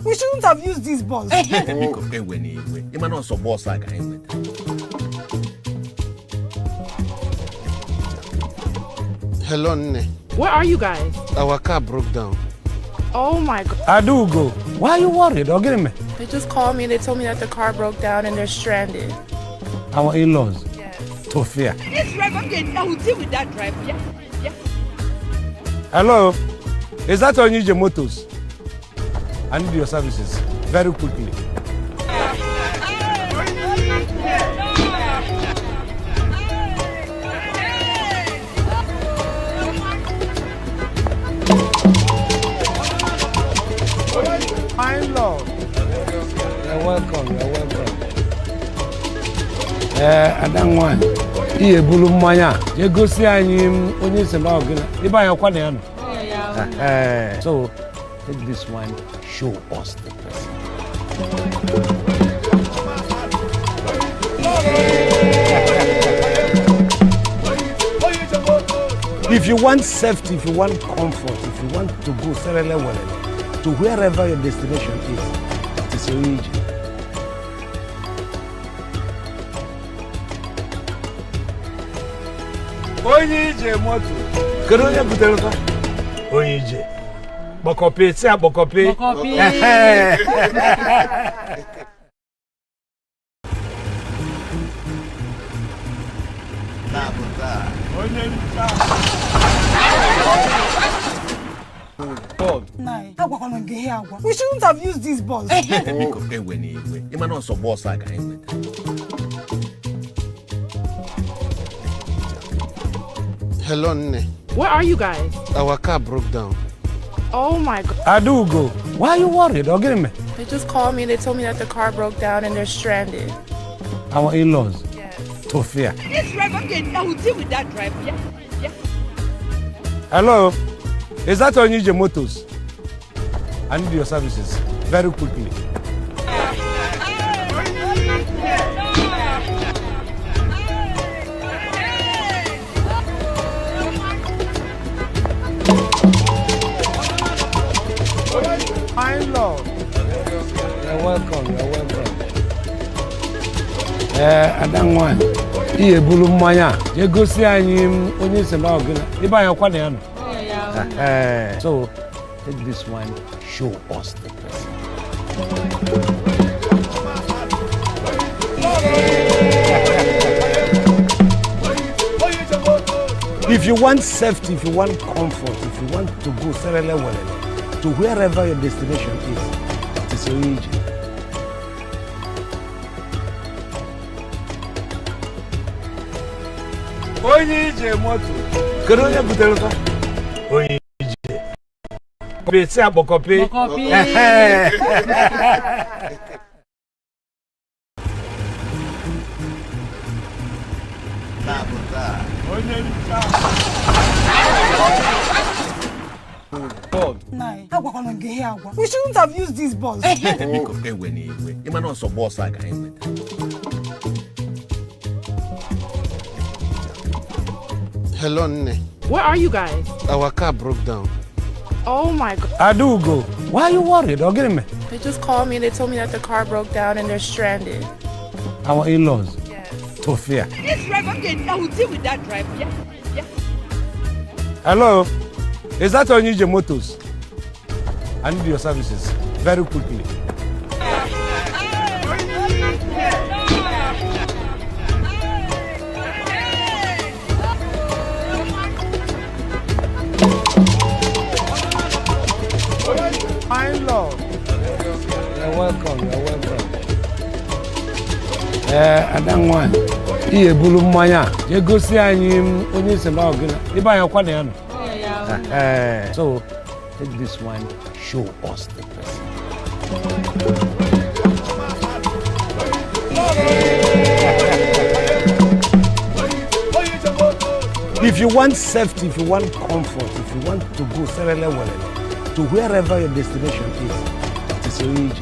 We shouldn't have used this bus. Biko ewe na iwe ịma na ọsọ bọọsụ a ka anyị nweta. Hello, Nne. Where are you guys? Our car broke down. Oh my god. Adugo, why are you worried? Or get me? They just called me. They told me that the car broke down and they're stranded. Our in-laws. Yes. Tofia. This driver, okay, I will deal with that driver. Yeah, yeah. Hello? Is that Onije Motors? I need your services very quickly. My in-law. You're welcome, you're welcome. Ee, ada nwanyị, ihe ebulu mmanya a jee gosi anyị onye si na ọgịna ibe anyị ọkwa na ya nọ. So take this one, show us the person. If you want safety, if you want comfort, if you want to go serele welele to wherever your destination is, it is Onije. Onye ije moto. Kedu onye butere fa? Onye ije. Kpọkọpi, si akpọkọpi. Kpọkọpi. We shouldn't have used this bus. Biko ewe na iwe ịma na ọsọ bọọsụ a ka anyị nweta. Hello, Nne. Where are you guys? Our car broke down. Oh my god. Adugo, why are you worried? Or get me? They just called me. They told me that the car broke down and they're stranded. Our in-laws. Yes. Tofia. This driver, okay, I will deal with that driver. Yeah, yeah. Hello? Is that Onije Motors? I need your services very quickly. My in-law. You're welcome, you're welcome. Ee, ada nwanyị, ihe ebulu mmanya a jee gosi anyị onye si na ọgịna ibe anyị ọkwa na ya nọ. So take this one, show us the person. If you want safety, if you want comfort, if you want to go serele welele to wherever your destination is, it is Onije. Onye ije moto. Kedu onye butere fa? Onye ije. Kọpi, si akpọkọpi. Kpọkọpi. We shouldn't have used this bus. Biko ewe na iwe ịma na ọsọ bọọsụ a ka anyị nweta. Hello, Nne. Where are you guys? Our car broke down. Oh my god. Adugo, why are you worried? Or get me? They just called me. They told me that the car broke down and they're stranded. Our in-laws. Yes. Tofia. This driver, okay, I will deal with that driver. Yeah, yeah. Hello? Is that Onije Motors? I need your services very quickly. My in-law. You're welcome, you're welcome. Ee, ada nwanyị, ihe ebulu mmanya a jee gosi anyị onye si na ọgịna ibe anyị ọkwa na ya nọ. So take this one, show us the person. If you want safety, if you want comfort, if you want to go serele welele to wherever your destination is, it is Onije.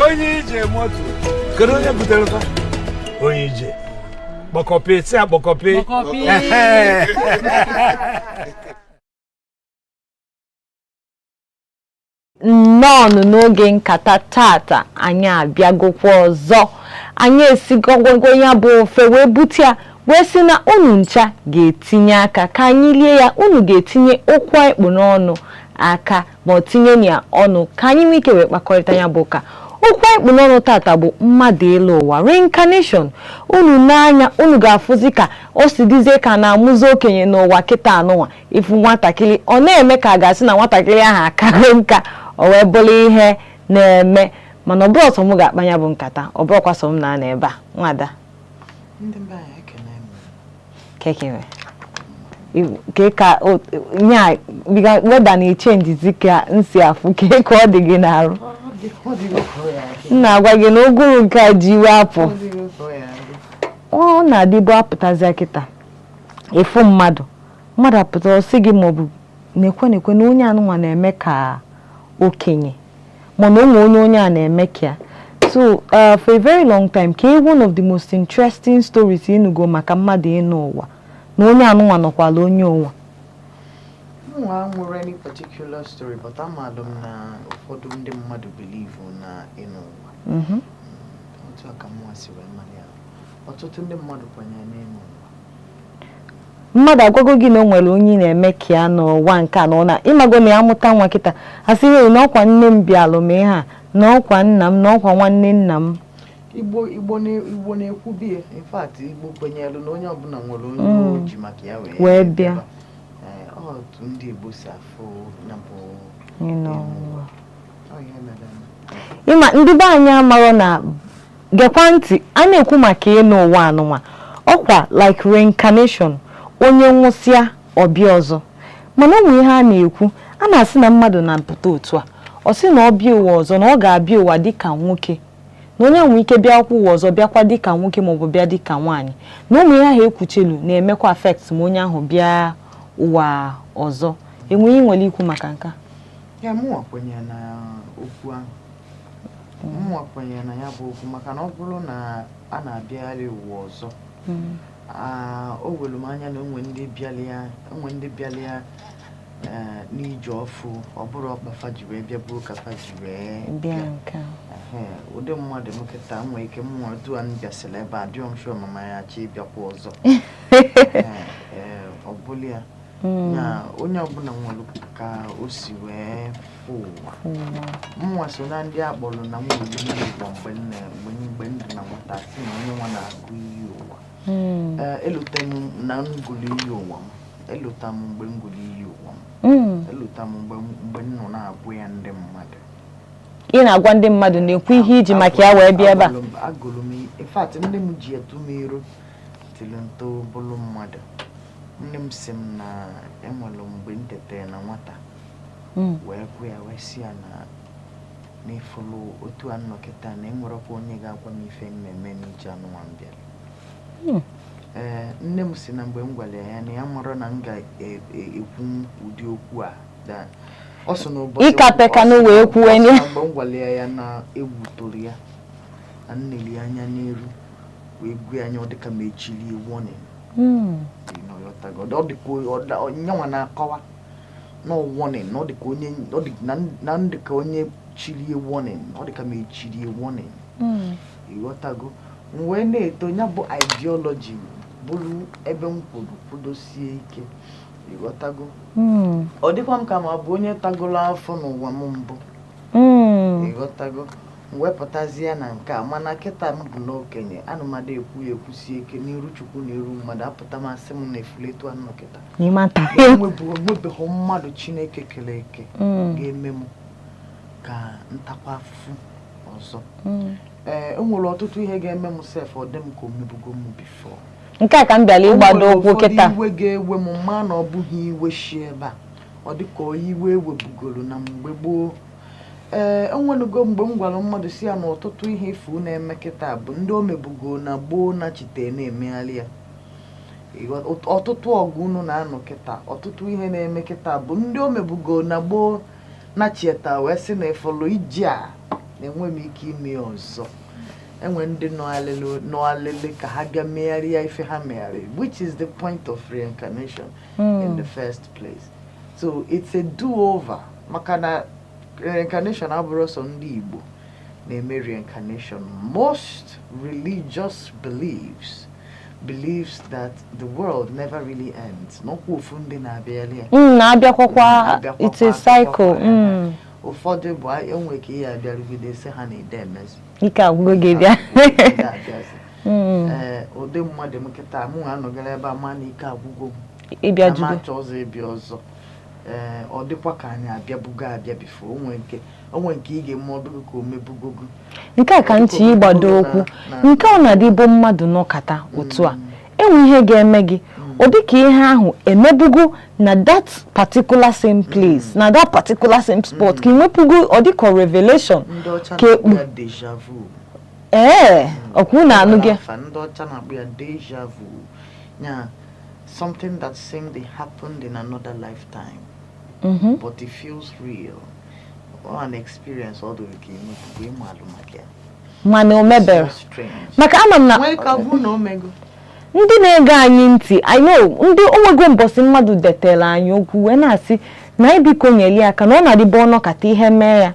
Onye Ije Moto. Kedu onye butere fa? Onye Ije. Kpọkọpị, si akpọkọpị. Kpọkọpị. Ehe. Nnọọ n'oge nkata tata. Anyị abịagokwa ọzọ. Anyị esigogwo ya bụ ofe wee bute ya, wee sị na unu ncha ga-etinye aka ka anyị lie ya. Unu ga-etinye okwu ekpu n'ọnụ aka ma ọ tinye ya ọnụ ka anyị nwee ike wee kpakọrịta ya bụ ụka. Okwu ekpu n'ọnụ tata bụ mmadụ ịlụ ụwa, reincarnation. Unu n'anya unu ga-afụzi ka o si dizie ka na-amụzi okenye n'ụwa kịta anụnwa. Ifu nwatakịrị, ọ na-eme ka a ga-asị na nwatakịrị ahụ akago nka. O wee bụrụ ihe na-eme, mana ọ bụrụ ọsọ m ga-akpa ya bụ nkata, ọ bụrụkwa sọ m na-anọ ebe a. Nwada. Ndị be anyị, ekene m. Kekere ke ka nya weda na-echenjizi ka nsi afụ ke ka ọ dị gị n'arụ. Ọ dịgo ka ọ ya adị. M na-agwa gị na ụgụrụ nke a ji iwe apụ. Ọ dịgo ka ọ ya adị. Ọ na-adịbu apụtazi kịta, ịfụ mmadụ, mmadụ apụta, ọ sị gị maọbụ na-ekwe na-ekwe na onye anụnwa na-eme ka okenye, mana ụmụ onye onye a na-eme ka ya. So for a very long time, ka one of the most interesting stories ịnụgo maka mmadụ ịnụ ụwa na onye anụnwa nọkwala onye ụwa? Mụnwa nwere any particular story, but amalụ m na ụfọdụ ndị mmadụ believe na ịnụ ụwa. Otu a ka mụnwa si wee mara ya. Ọtụtụ ndị mmadụ kwenyere n'ịnụ ụwa. Mmadụ agwago gị na o nwere onye ị na-eme ka ya n'ụwa nke a na ọ na ịmago na ya mụta nwa kịta, asị ihe na ọkwa nne m bịalụ m ihe a, na ọkwa nna m, na ọkwa nwanne nna m? Igbo na-ekwubi ya. In fact, Igbo kwenyere na onye ọbụla nwere onye o ji maka ya wee Wee bịa. ebe a. Ee, ọ otu ndị Igbo si afụ ya bụ ịnụ ịnụ ụwa. ụwa. Ọ ihe mere eme. Ịma ndị be anyị amarọ na gekwa ntị, a na-ekwu maka ịnụ ụwa anụnwa, ọkwa like reincarnation, onye nwụsịa ọbịa ọzọ. Mana ụmụ ihe a na-ekwu, a na-asị na mmadụ na-apụta otu a, ọ sị na ọ bịa ụwa ọzọ, na ọ ga-abịa ụwa dịka nwoke, na onye nwee ike bịakwa ụwa ọzọ, bịakwa dịka nwoke maọbụ bịa dịka nwaanyị, na ụmụ ihe ahụ ekwuchelu na-emekwa affect ma onye ahụ bịa ụwa ọzọ. Enwe ihe nwere ikwu maka nke a? Ya, mụnwa kwenyere na okwu ahụ. Mụnwa kwenyere na ya bụ okwu, maka na ọ bụrụ na a na-abịagharị ụwa ọzọ, o welu m anya na onwe ndị bịalịa, onwe ndị bịalịa n'ije ọfụ, ọ bụrụ ọkpa fa ji wee bịa, bụrụ ka fa ji wee bịa nke a. Ehe, ụdị mmadụ m kịta nwee ike m nwere otu a m bịasịrị ebe a, dịọ m sure mama ya achọ ịbịakwa ọzọ. Ehe, ee, ọ bụla ya ya onye ọbụla nwere ka o si wee fụ ụwa. Mụnwa so na ndị akpọrọ na m nwere iyi ụwa mgbe m na- mgbe m mgbe m dị na nwata, sị na onye nwa na-agụ iyi ụwa. Ee, elute m na m gụrụ iyi ụwa m, elota m mgbe m gụrụ iyi ụwa m. Elota m mgbe m nọ na-agụ ya ndị mmadụ. Ị na-agwa ndị mmadụ na-ekwu ihe iji maka ya wee bịa ebe a. Agụrụ m. In fact, nne m ji etu m iru tiri nto bụrụ mmadụ. Nne m si m na enwere mgbe m tetere na nwata wee gwa ya, wee sị ya na n'ịfụlụ otu a nnọkịta na enwerekwa onye ga-agwa m ife mmemme n'ije anụnwa m bịara. Ee, nne m si na mgbe m gwara ya na ya mara na m ga-ekwu ụdị okwu a ọ sị na ụbọchị Ịkapekanụ wee kwuo ọ sị nye. na mgbe m gwara ya ya na egwu tụrụ ya, na nneli anya n'elu wee gwa ya anya, ọ dịka m echili warning. You know, ghọtago? Ọ dịka nyanwa na-akọwa na ọ warning, na ọ dịka onye ọ dị na m dịka onye chilie warning, ọ dịka m echirie warning. Ịghọtago? M wee na-eto, ya bụ ideology bụrụ ebe m kwuru kwudosie ike. Ịghọtago? Ọ dịkwa m ka ma bụ onye tagolo afọ n'ụwa m mbụ. Ịghọtago? M wepụtazie na nke a, mana kịta m bụ n'okenye, ana m ada ekwu ya ekwusie ike n'iru Chukwu na iru mmadụ. Apụta m, asị m na efuletu anọ kịta. N'ịmata. Enwebeghị mmadụ Chineke kere eke ga-eme m ka ntakwa afụfụ ọzọ. Ee, e nwere ọtụtụ ihe ga-eme m sef, ọ dị m ka o mebugo m before. Nke a ka m bịara ịgbado O nwere ụkwụ ụfọdụ kịta. Iwe ga-ewe m, ma na ọ bụghị iwe shi ebe a, ọ dị ka iwe ewebugoro na mgbe gboo. Ee, enwenugo mgbe m gwara mmadụ si ya na ọtụtụ ihe ifu na-eme kịta bụ ndị o mebugo na gboo nachite na-emegharị ya. Ọtụtụ ọgụ unu na-anọ kịta, ọtụtụ ihe na-eme kịta bụ ndị o mebugo na gboo nachieta wee sị na ịfọlụ iji a. Na enwe m ike ime ya ọzọ. Enwe ndị nọ alịlị nọ alịlị ka ha bịa megharịa ife ha megharịrị, which is the point of reincarnation in the first place. So it's a do-over, maka na reincarnation abụrụ sọ ndị Igbo na-eme reincarnation. Most religious beliefs believes that the world never really ends, n'ọkwa ofu ndị na-abịali ya. Na-abịakwakwa. Abịakwakwa, It's a cycle. abịakwakwa. Ụfọdụ bụ enwe ka ihe abịarugide sị ha na-ede emezi. Ike agwụgo gị bịa. Ede abịazi. Ee, ụdị mmadụ m kịta, mụ anọgara ebe a, ma na ike agwụgo m. Ịbịa Na m jugo. achọ ọzọ ịbịa ọzọ. Ee, ọ dịkwa ka anyị abịabugo abịa before. Onwe nke ị ga-eme, ọdụgụ ka o mebugogo. Nke a ka nchi ịgbado okwu. Nke ọ na-adịbụ mmadụ nọkata otu a, enwe ihe ga-eme gị, ọ dị ka ihe ahụ emebugo na that particular same place, na that particular same spot, ka ị nwepụgo, ọ dị ka revelation. Ndị ọcha Ka na-akpọ ekpu. ya deja vu. Ee, ọkwụ na-anụ gị. Afa ndị ọcha na-akpọ ya deja vu ya, something that seemed it happened in another lifetime, but it feels real or an experience ọ dụrụ ka enwebugo, ịmalụ maka ya. Mana o mebere. So strange. Maka ama m na Nwee ka ọ bụrụ na o mego. Ndị na-ege anyị ntị, I know ndị onwego mbọsị mmadụ detere anyị okwu wee na-asị na anyị biko nyeli aka na ọ na-adịbe ọnọkata ihe mee ya,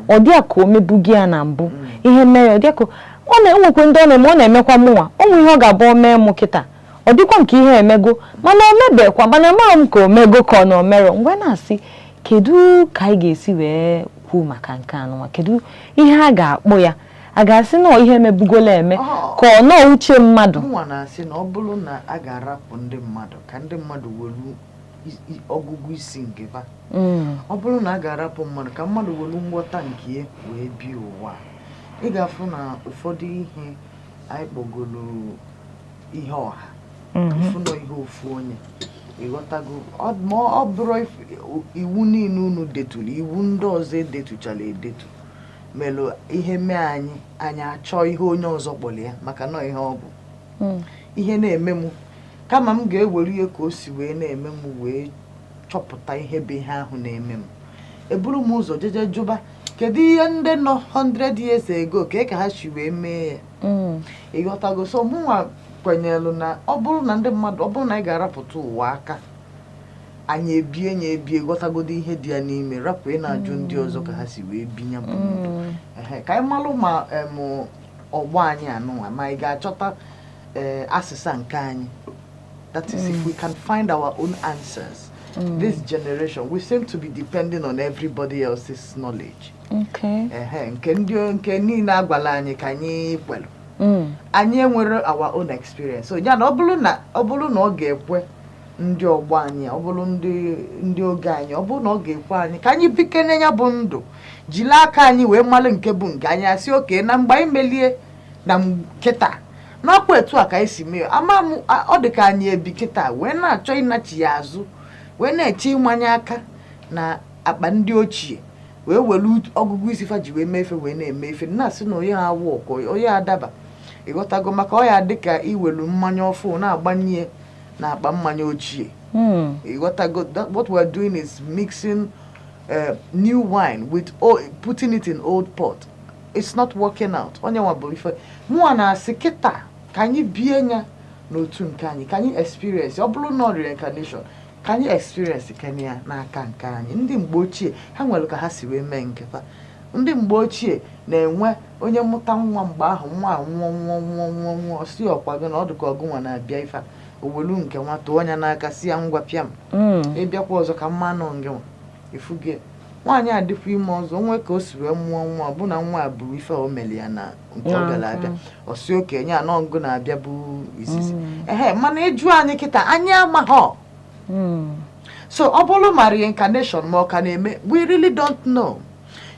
ọ dị ka o mebugi ya na mbụ. Ihe mee ya, ọ dị ka ọ na-enwekwe ndị ọ na-eme, ọ na-emekwa mụnwa. Ọ nwe ihe ọ ga-abụ o mee mụ kịta, ọ dịkwa nke ihe emego, mana o mebekwa, mana amaghị m ka o mego ka ọ na o merọ. Mgbe na-asị, kedu ka anyị ga-esi wee kwuo maka nke anụnwa? Kedu ihe a ga-akpọ ya? A ga-asị na ọ ihe mebugola eme, ka ọ nọọ uche mmadụ? Mụnwa na-asị na ọ bụrụ na a ga-arapụ ndị mmadụ ka ndị mmadụ welu ọgụgụ isi nke fa, ọ bụrụ na a ga-arapụ mmadụ ka mmadụ welu nghọta nke ya wee bie ụwa a, ị ga-afụ na ụfọdụ ihe anyị kpọgoro ihe ọha, ịfụ na ihe ofu onye, ịghọtago? Ma ọ bụrụ iwu niile unu deturu, iwu ndị ọzọ edetuchala edetu, melụ ihe mee anyị, anyị achọọ ihe onye ọzọ kpọrọ ya, maka na ihe ọ bụ ihe na-eme m, kama m ga-ewere ihe ka o si wee na-eme m wee chọpụta ihe bụ ihe ahụ na-eme m, eburu m ụzọ jeje jụba kedu ihe ndị nọ 100 years ago ka ha si wee mee ya. Ịghọtago? So mụnwa kwenyelu na ọ bụrụ na ndị mmadụ, ọ bụrụ na anyị ga-arapụta ụwa aka anyị ebie ya ebie, ghọtagodo ihe dị ya n'ime, rapụ ị na-ajụ ndị ọzọ ka ha si wee binye bụ ndụ. Ehe, ka anyị malụ ma ọgbọ anyị anụnwa ma anyị ga-achọta ee asịsa nke anyị. That is, if we can find our own answers. This generation, we seem to be depending on everybody else's knowledge. Ehe, nke ndị nke niile agwala anyị ka anyị kwelu, anyị enwere our own experience. So ya na ọ bụrụ na ọ ga-ekwe ndị ọgbọ anyị, ọ bụrụ ndị oge anyị, ọ bụrụ na ọ ga-ekwe anyị ka anyị bikene ya bụ ndụ, jiri aka anyị wee malụ nke bụ nke anyị, asị oke na mgbe anyị melie na kịta n'ọkwa etu a ka anyị si mee, ama m ọ dị ka anyị ebi kịta wee na-achọ ịnachi ya azụ, wee na-eche ịmanye aka na akpa ndị ochie, wee were ọgụgụ isi fa ji wee mee ife, wee na-eme ife, na-asị na onye ha awụ ọkọ onye adaba. Ịghọtago? Maka ọ ya dị ka iwelu mmanya ọfụ na-agbanye na akpa mmanya ochie. Ịghọtago? That what we're doing is mixing new wine with old, putting it in old pot. It's not working out. Onye nwa bụ ife mụnwa na-asị kịta ka anyị bie ya n'otu nke anyị, ka anyị experience. Ọ bụrụ na ọ reincarnation, ka anyị experience kene ya n'aka nke anyị. Ndị mgbe ochie ha nwere ka ha si wee mee nke fa. Ndị mgbe ochie na-enwe onye mụta nwa mgbe ahụ, nwa a nwụọ nwụọ nwụọ nwụọ nwụọ, si ọkwa gị na ọ dị ka ọgụ nwa na-abịa ife a, owelu nke nwa tụọ ọnya n'aka, si ya ngwa pịa m, ịbịakwa ọzọ ka mma nọ ngị nwa ifuge. Nwaanyị adịkwa ime ọzọ, onwe ka o si wee mụọ nwa, ọ bụ na nwa a bụ ife o mere ya na nke ọ bịara abịa, ọ si okenye anọ ngụ na-abịa bụ izizi. Ehe, mana ịjụ anyị kịta, anyị amaghọ. So ọ bụrụ ma reincarnation ma ọ ka na-eme, we really don't know.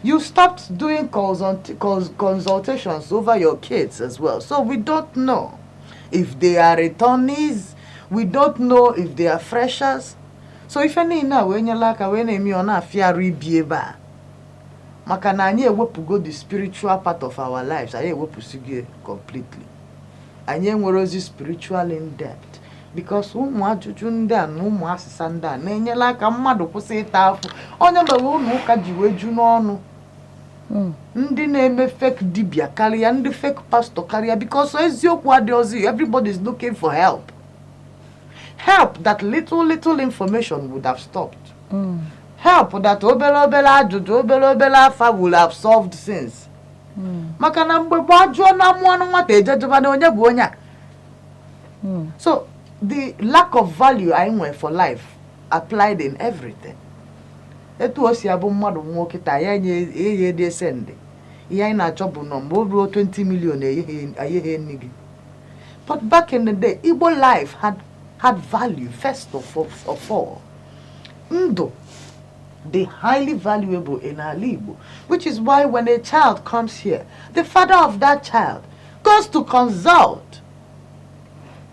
You stopped doing consultations over your kids as well, so we don't know if they are returnees, we don't know if they are freshers. So ife niile a wee nyela aka wee na-eme ọ na-afịa arụ ibi ebe a, maka na anyị ewepụgo the spiritual part of our lives. Anyị ewepụsigo completely. Anyị enwere ozi spiritual in depth, because ụmụ ajụjụ ndị a na ụmụ asịsa ndị a na-enyere aka mmadụ kwụsị ịta afụ. Onye mere ụlọ ụka ji wee ju n'ọnụ. Ndị na-eme fake dibia karịa, ndị fake pastor karịa, because eziokwu adịghịzi. Everybody is looking for help, help that little little information would have stopped, help that obere obere ajụjụ, obere obere afa would have solved since. Maka na mgbe gboo, ajụọ na amụọ anụ nwata, ejejeba na onye bụ onye a. So the lack of value anyị nwere for life applied in everything. Etu o si abụ mmadụ nwụọ kịta ya enye eye dị send, ihe anyị na-achọ bụ nọ mgbe o ruo 20 million eyeghe nne gị. But back in the day, Igbo life had value first of all. Ndụ dị highly valuable in ala Igbo, which is why when a child comes here, the father of that child goes to consult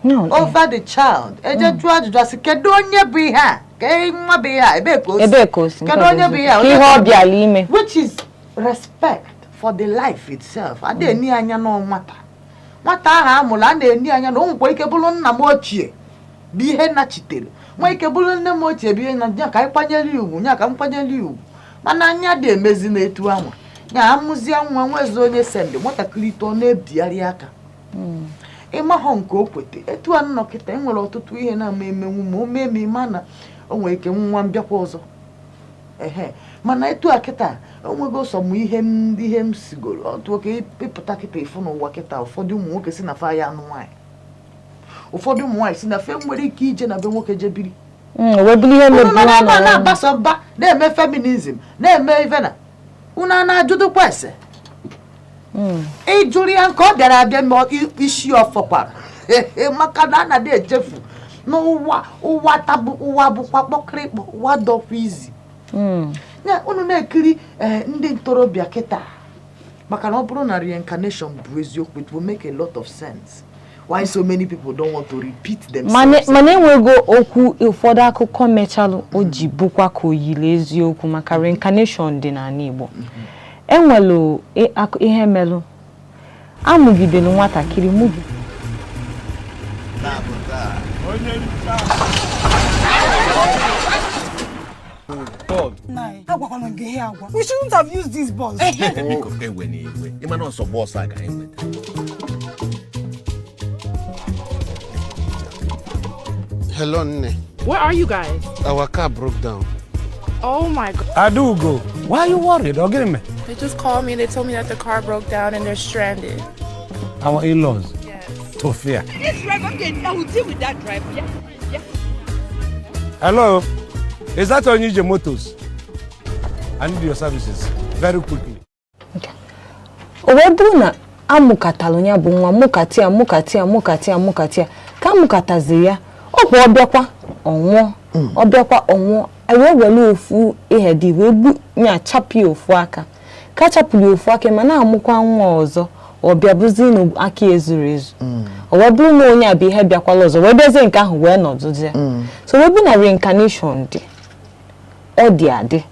No, over the child. Eje jụọ ajụjụ, asị, "Kedu onye bụ ihe a? Ka nwa bụ ihe a? Ebee ka o si?" Ebee ka o si? Kedu onye bụ ihe a? Ka ihe ọ bịala ime. Which is respect for the life itself. A na-eni anya na nwata, nwata ahụ a mụrụ, a na-eni anya na o nwekwa ike bụrụ nna m ochie bụ ihe nachitere, nwee ike bụrụ nne m ochie bụ ihe na ya, ka anyị kwanyere ya ugwu, ya ka m kwanyere ya ugwu. Mana anya dị emezi n'etu anwa ya amụzie nwa nwezi onye send nwatakịrị tọọ na-ebigharị aka, ịmahọ nke o kwete. Etu a nnọ kịta, enwere ọtụtụ ihe na-ama emenwu ma o mee m, ịma na o nwere ike nwa mbịakwa ọzọ. Ehe, mana etu a kịta, onwego sọ m ihe m sigoro otu oke ịpụta kịta ịfụ n'ụwa kịta, ụfọdụ ụmụ nwoke si na fa ya anụ nwaanyị, ụfọdụ ụmụ nwaanyị si na fe nwere ike ije na be nwoke je biri. Wee bụrụ ihe Unu mebiri nọ ha n'ebe a nọrọ. Na-agbasa mba, na-eme feminism, na-eme ife na unu a na-ajụdụkwa ese ịjụrụ ya nke ọ bịara abịa ma isi ọfọkwara, maka na a na-adị echefu n'ụwa, ụwa tabụ, ụwa bụkwa kpọkịrịkpọ, ụwa dọkwa izi. Ya unu na-ekiri ndị ntorobịa kịta, maka na ọ bụrụ na reincarnation bụ eziokwu, it will make a lot of sense why so many people don't want to repeat themselves. Mana enwego okwu, ụfọdụ akụkọ mechalụ o ji bụkwa ka o yiri eziokwu maka reincarnation dị n'ala Igbo. Enwelu ihe melụ amụgidelu nwatakịrị mụgi Nai, agwakwala m gị ihe agwa. We shouldn't have used this bus. Biko, ewe n'iwe, ịma na ọsọ bọọsụ a ka anyị nweta. Hello, nne. Where are you guys? Our car broke down. Oh my God. Adaugo, why are you worried? Ọ gịnị mere? They just called me. They told me that the car broke down and they're stranded. Our in-laws. Yes. Tufia. This driver, I will deal with that driver. Yeah. Hello, is that Onije Motors? I need your services very quickly. O wee bụrụ na amụkatalụ ya bụ nwa, mụkata ya, mụkata ya, mụkata ya, mụkata ya, ka amụkatazi ya, ọ bụ ọbịakwa ọnwụọ, ọbịakwa ọnwụọ, e wee were ofu ihe dị wee gbu nya, chapụ ya ofu aka. Ka chapụrụ ya ofu aka, ma na-amụkwa nwa ọzọ, ọ bịa bụzi na aka ya ezuru ezu. O wee bụrụ na onye a bụ ihe bịakwala ọzọ, wee bịazie nke ahụ wee nọdụzie. So wee bụ na reincarnation dị, ọ dị adị.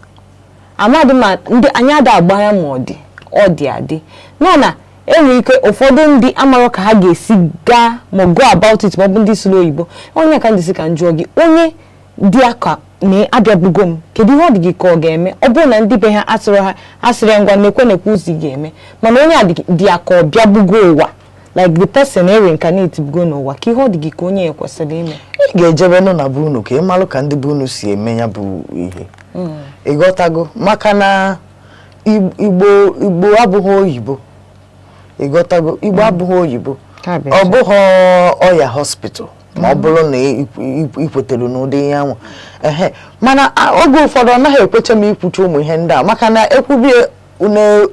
Amadị ma ndị anyị ada agba ya, ma ọ dị, ọ dị adị, nọ na enwere ike ụfọdụ ndị amarọ ka ha ga-esi gaa ma go about it, ma ọ bụ ndị sụrụ oyibo. Onye ka ndị si ka m jụọ gị, onye dị aka na abịabugo m, kedu ihe ọ dị gị ka ọ ga-eme? Ọ bụrụ na ndị be ha asịrị ha, asịrị ya, ngwa, nekwe nekwe ụzọ ị ga-eme, mana onye a dị ya ka ọ bịabugo ụwa, like the person e reincarnate bugo n'ụwa, ka ihe ọ dị gị ka onye ya kwesịrị ime? Ị ga-ejebe nụ na be unu ka ị malụ ka ndị be unu si eme ya bụ ihe, ịghọtago? Maka na Igbo abụghị oyibo, ịghọtago? Igbo abụghị oyibo. Ka bụ. Ọ bụghị ọya hospital, ma ọ bụrụ na ị kwetere n'ụdị ihe ahụ. Ehe, mana oge ụfọdụ ọ naghị ekwecha m ikwucha ụmụ ihe ndị a, maka na ekwubie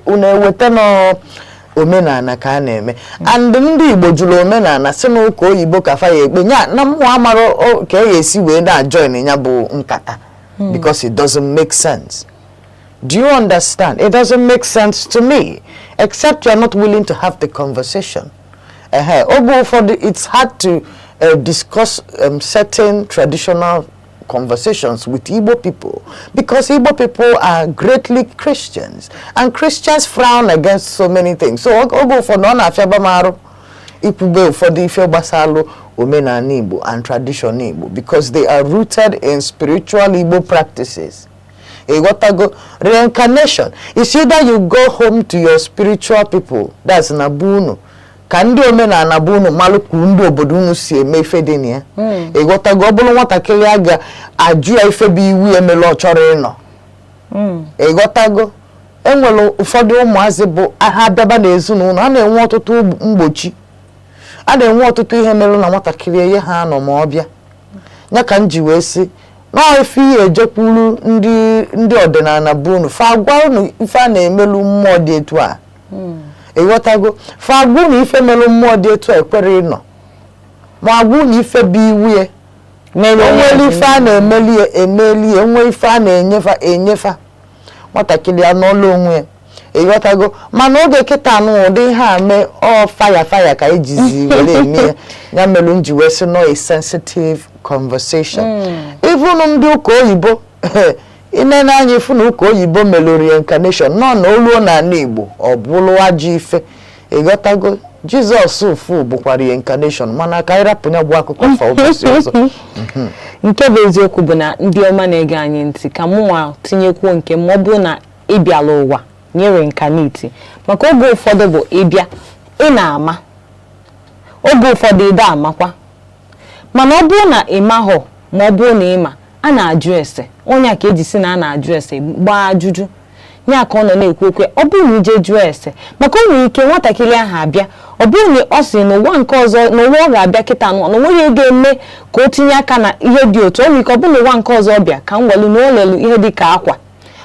unu eweta n'omenala ka a na-eme, and ndị Igbo jụrụ omenala, si n'ụka oyibo ka fa ya ekpe nya na mmụọ amara ka e esi wee na-join ya bụ nkata, because it doesn't make sense. Do you understand? It doesn't make sense to me, except you're not willing to have the conversation. Ehe, oge ụfọdụ it's hard to discuss certain traditional conversations with Igbo people because Igbo people are greatly Christians and Christians frown against so many things. So oge ụfọdụ ọ na-afịaba m arụ ikwube ụfọdụ ife gbasalụ omenala Igbo and tradition Igbo because they are rooted in spiritual Igbo practices. Ịghọtago? Reincarnation is either you go home to your spiritual people, that's na be unu, ka ndị omenala bụ unu malụ ka ndị obodo unu si eme ife dị na ya. Ịghọtago? Ọ bụrụ nwatakịrị, a ga-ajụ ya ife bụ iwu ya emere ọ chọrọ ịnọ. Ịghọtago? Enwere ụfọdụ ụmụazị bụ ha bịaba n'ezinụlọ, a na-enwe ọtụtụ mgbochi, a na-enwe ọtụtụ ihe mere na nwatakịrị enye ha anọ ma ọ bịa ya. Ka m ji wee sị nọọ ife ihe ejekwuru ndị ọdịnala bụ unu, fa gwa unu ife a na-emelu mmụọ dị etu a. Ịghọtago? Fa gwa unu ife melụ mmụọ dị etu a ekwere ịnọ, ma agwa unu ife bụ iwu ya. Mere onye onwere ife a na-emeli ya, emeli ya. Onwe ife a na-enyefa, enyefa. Nwatakịrị ya n'ọlụ onwe ya. Ịghọtago? Mana oge kịta anụ, ụdị ihe a mee, ọ faya faya ka ejizi were eme ya. Ya mere m ji wee sị nọ a sensitive conversation. Even ndị ụka oyibo, inene anya ifu na ụka oyibo melụ reincarnation nọ na oluo n'ala Igbo, ọ bụrụ ajọ ife. Ịghọtago? Jizọs fu bụkwa reincarnation, mana ka anyị rapụ ya bụ akụkọ fa ụbọchị ọzọ. Nke bụ eziokwu bụ na ndị ọma na-ege anyị ntị, ka mụnwa tinyekwuo nke ma ọ bụrụ na ị bịala ụwa nye reincarnate, maka oge ụfọdụ bụ ịbịa ị na-ama, oge ụfọdụ ịda amakwa. Mana ọ bụrụ na ị mahọ, ma ọ bụrụ na ị ma, a na-ajụ ese. Onye a ka eji si na a na-ajụ ese, gbaa ajụjụ ya ka ọ nọ na-ekwu okwu. Ọ bụrụ na ije jụọ ese, maka o nwere ike nwatakịrị ahụ abịa, ọ bụrụ na ọ sị n'ụwa nke ọzọ, n'ụwa ọ ga-abịa kịta nụ, na onweghị ga-eme ka o tinye aka na ihe dị otu. O nwere ike ọ bụrụ na ụwa nke ọzọ ọ bịa, ka m welu na o lelu ihe dị ka akwa,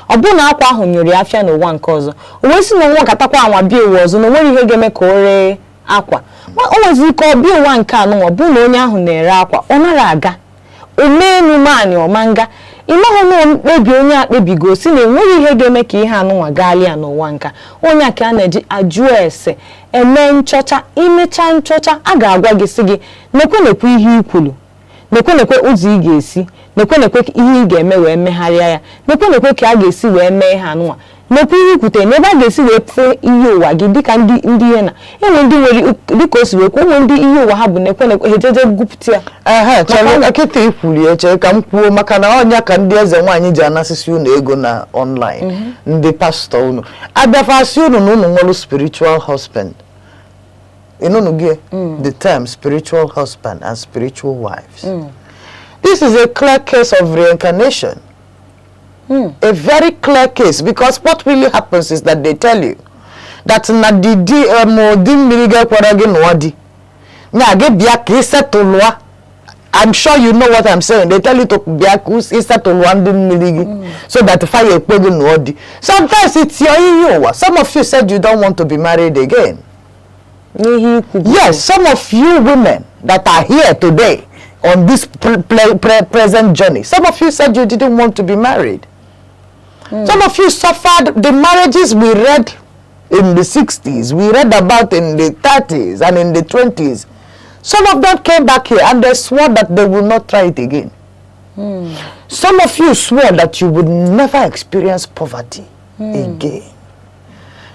ọ bụrụ na akwa ahụ nyụrụ ya afịa n'ụwa nke ọzọ, o wee sị na ụwa katakwa anwa bịa ụwa ọzọ, na o nweghị ihe ga-eme ka o ree akwa. Ma o nwezi ike ọ bịa ụwa nke anụnwa, bụ na onye ahụ na-ere akwa, ọ nara aga omee maanị ọma nga. Ịmahụ na mkpebi onye a kpebigo si na enweghị ihe ga-eme ka ihe anụnwa gaalịa n'ụwa nka. Onye a ka a na-eji ajụ ese, eme nchọcha. Imechaa nchọcha, a ga-agwa gị, sị gị nekwe nekwe ihe i kwuru, nekwe nekwe ụzọ ị ga-esi, nekwe nekwe ihe ị ga-eme wee megharịa ya, nekwe nekwe ka a ga-esi wee mee ihe anụnwa, nekwe ihe ikwutere n'ebe a ga-esi wee fee ihe ụwa gị, dịka ndị ihe na enwe ndị nwere, dịka o si wee kwuo, onwe ndị ihe ụwa ha bụ nekwe nekwe, ha ejeje gụpụta ya. Ehe, chere kịta, ikwuli eche ka m kwuo, maka na ọnya ka ndị eze nwaanyị ji anasịsị unu ego na online. Ndị pastọ unu abịafasị unu na unu nwere spiritual husband. Ịnụnụ gị the term spiritual husband and spiritual wives? This is a clear case of reincarnation, a very clear case, because what really happens is that they tell you that na the di di mmiri ga-ekwere gị nụọ di nya gị bịa ka ị setụlụa. I'm sure you know what I'm saying. They tell you to bịa ka ị setụlụa ndị mmiri gị so that fire ekwe gị nụọ di. Sometimes it's your ihe ụwa. Some of you said you don't want to be married again. N'ihe ikwu bụ Yes, some of you women that are here today on this present journey, some of you said you didn't want to be married. Some of you suffered the marriages we read in the 60s, we read about in the 30s and in the 20s. Some of them came back here and they swore that they will not try it again. Some of you swore that you would never experience poverty again.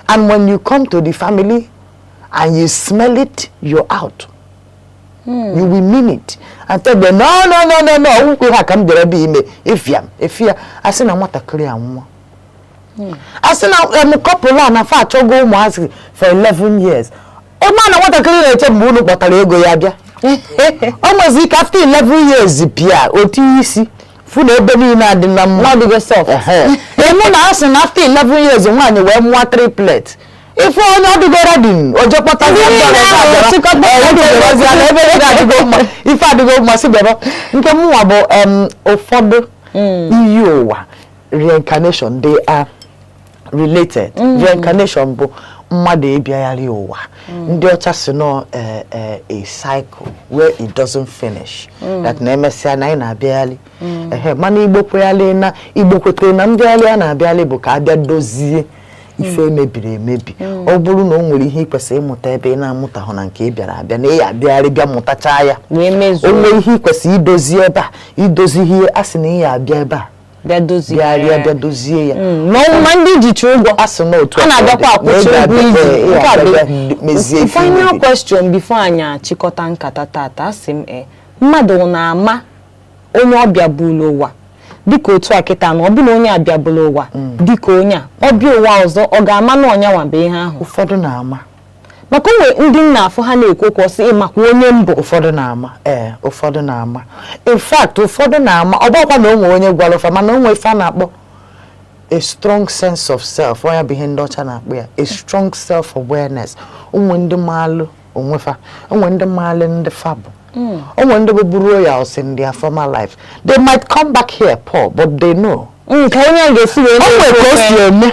And when you come to the family and you smell it, you're out. You will mean it and tell them, "No, no, no, no, no, ọgwụkwụ ihe a ka m bịara ebe ime ịfịa m ịfịa." A sị na nwatakịrị anwụọ, a sị na couple a na fa achọgo ụmụazị for 11 years. Ụmụ na nwatakịrị na-eche mgbe unu kpọtara ego ya bịa. O nwezi ike after 11 years pịa otu isi fụ na ebe niile adị na mma. Ọ dịgo soft. Emu na asị na after 11 years, nwaanyị wee mụọ triplet. Ife onye ọdịgo ready, o je kpọtazi Ndị ndị niile ọzọ ahụ abịara. chịkọta. Ee, ndị ọzọ ebe niile adịgo mma, ife adịgo mma, si bịaba. Nke mụnwa bụ ụfọdụ iyi ụwa, reincarnation, they are related. Reincarnation bụ mmadụ ịbịagharị ụwa. Ndị ọcha si nọ a cycle where it doesn't finish, that na emesịa na anyị na-abịagharị. Ehe, mana Igbo kweghali na Igbo kwetere na mbịagharị a na-abịagharị bụ ka abịa dozie ife emebiri emebi. Ọ bụrụ na o nwere ihe ị kwesịrị ịmụta ebe ị na-amụtahụ na nke ị bịara abịa, na ị ya abịagharị bịa mụtachaa ya. Wee mezuo. O nwere ihe ị kwesịrị idozi ebe a idozi ihe, a sị na ị ya abịa ebe a bịa dozie. Bịarịa bịa dozie ya. Ma ndị jicha ụgwọ a sị na otu a na-abịakwa akwụcha ụgwọ iji. Nke a bụ mezie ife final imebiri. question before anyị achịkọta nkata tata. Asị m, mmadụ na-ama onye ọbịa bụrụ ụwa Dịka otu a kịta na ọ bụ na onye a bịabụla ụwa dịka onye a, ọ bịa ụwa ọzọ, ọ ga-ama na ọnyanwa bụ ihe ahụ? Ụfọdụ na-ama. Maka onwe ndị nna afụ ha na-ekwu okwu, ọsị ịmakwa onye mbụ. Ụfọdụ na-ama, ee, ụfọdụ na-ama. In fact, ụfọdụ na-ama, ọ bụrụkwa na o nwere onye gwara ụfa, mana o nwere ife a na-akpọ a strong sense of self. Ọ ya bụ ihe ndị ọcha na-akpọ ya a strong self awareness. Onwe ndị maalụ onwefa, onwe ndị maalụ ndị fa bụ, onwe ndị bụ royals in their former life. They might come back here poor, but they know. Ka onye a ga-esi wee O nwere ka o si eme.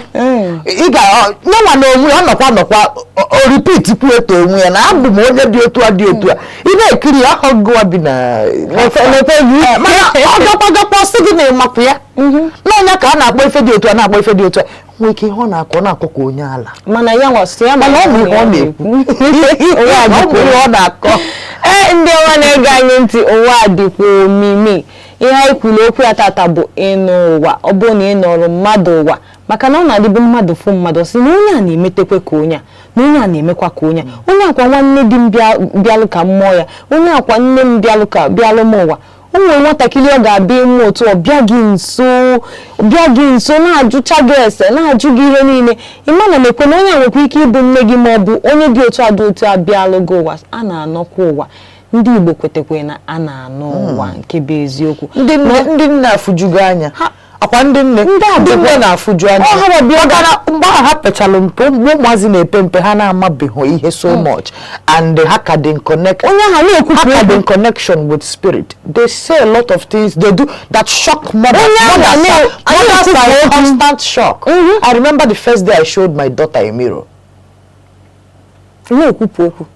Ị ga nyanwa na onwe ya, ọ nọkwa o repeat kwu eto onwe ya na abụ m onye dị otu a, dị otu a. Ị na-ekiri ya, ahụ gụwa bi na Lepe gị. Mana ọ gakwa gakwa, sị gị na ịmakwa ya n'ọnya ka a na-akpọ ife dị otu a, na-akpọ ife dị otu a. Nwee ike ihe ọ na-akọ ka onye ala. Mana ya nwa sị ya. Mana ọ bụ ihe ọ na-ekwu. Ụwa Ọ bụ dịkwa ihe ọ na-akọ. Ee, ndị ọma na-ege anyị ntị, ụwa dịkwa omimi. Ihe anyị kwuru okwu ya tata bụ ịnụ ụwa. Ọ bụrụ na ị nọrọ mmadụ ụwa, maka na ọ na-adịbụ mmadụ fụ mmadụ, ọ sị na onye a na-emetekwe ka onye a, na onye a na-emekwa ka onye a, onye akwa nwanne di m bịalụ ka mmụọ ya, onye akwa nne m bịalụ ka bịalụ m ụwa. O nwere nwatakịrị ọ ga-abịa ime otu ọ bịa gị nso, bịa gị nso, na-ajụcha gị ese, na-ajụ gị ihe niile. Ịma na mekwe na onye a nwekwa ike ịbụ nne gị ma ọ bụ onye dị otu a dị otu a bịalụ gị ụwa. A na-anọkwa ụwa. Ndị Igbo kwetekwe na a na-anụ ụwa, nke bụ eziokwu. Ndị nne afụjugo anya. Akwa ndị nne, Ndị a ndị bịakwa- nne na-afụju anya. Ọ ha bịa. Maka na mgbe ahụ ha pechalụ mpe, mgbe ụmụazị na-epe mpe, ha na-amabeghị ihe so much and ha ka dị in connect Onye ahụ na-ekwupụ ha ka dị okwu. in connection with spirit. They say a lot of things they do that shock mothers. Onye ahụ Mothers are, mothers are in na-ekwupụ okwu. constant shock. I remember the first day I showed my daughter a mirror. Na-ekwupụ okwu.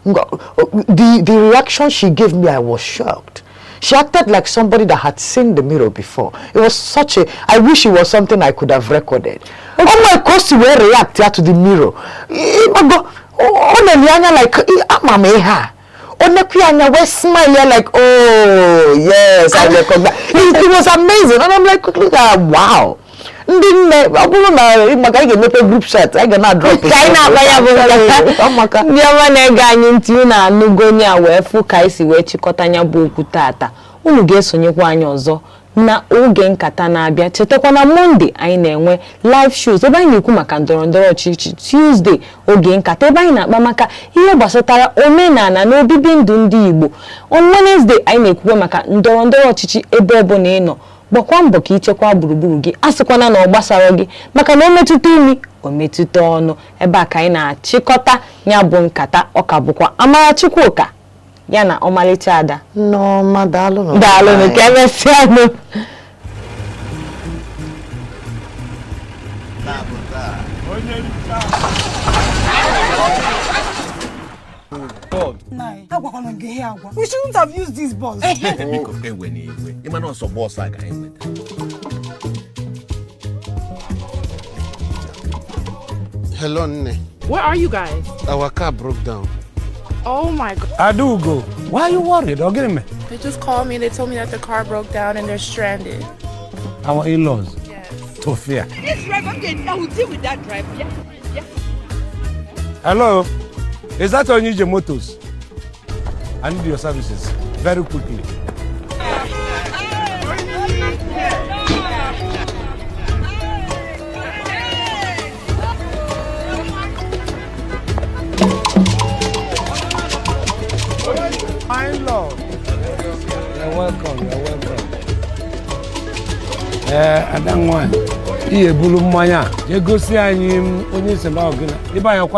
The reaction she gave me, I was shocked. She acted like somebody that had seen the mirror before. It was such a, I wish it was something I could have recorded. Oh my, ka o si wee react ya to the mirror. Ịmago, ọ na-ele anya like, ama m ihe a. Ọ nekwu ya anya wee smile ya like, "Oh, yes, I recognize." It was amazing. And I'm like, look at, wow. Ndị nne, ọ bụrụ na maka anyị ga-emepe group chat, anyị ga na-drop. Ka anyị na-akpa ya bụ nkata. Ọmaka. Ndị ọma na-ege anyị ntị, unu anụgo onye a wee fụ ka anyị si wee chịkọta ya bụ okwu tata. Unu ga-esonyekwa anyị ọzọ na oge nkata na-abịa. Chetakwa na Monday anyị na-enwe live shows ebe anyị na-ekwu maka ndọrọ ndọrọ ọchịchị, Tuesday oge nkata ebe anyị na-akpa maka ihe gbasatara omenala na obibi ndụ ndị Igbo. On Wednesday anyị na-ekwukwe maka ndọrọ ndọrọ ọchịchị. Ebe ọbụla ị nọ, gbakwa mbọ ka ichekwa gburugburu gị. A sịkwana na ọ gbasara gị, maka na o metụta imi, o metụta ọnụ. Ebe a ka anyị na-achịkọta ya bụ nkata. Ọka bụkwa Amara Chukwuka ya na ọmalịcha ada. Nneọma, daalụ. Daalụnụ, ka emesịanụ. Nai, agwakwala m gị ihe agwa. We shouldn't have used this bus. Biko, ewe na iwe, ịma na ọsọ bọọsụ a ka anyị nweta. Hello, nne. Where are you guys? Our car broke down. Oh my God. Adaugo, why are you worried? Ọ gịnị mere? They just called me and they told me that the car broke down and they're stranded. Our in-laws. Yes. Tufia. This driver, okay, I will deal with that driver. Yeah. Hello, is that Onije Motors? I need your services very quickly. My lord. You're welcome, you're welcome. Ee, ada nwanyị, ị ebulu mmanya a jee gosi anyị onye si na ọgịna ebe anyị ọkwa.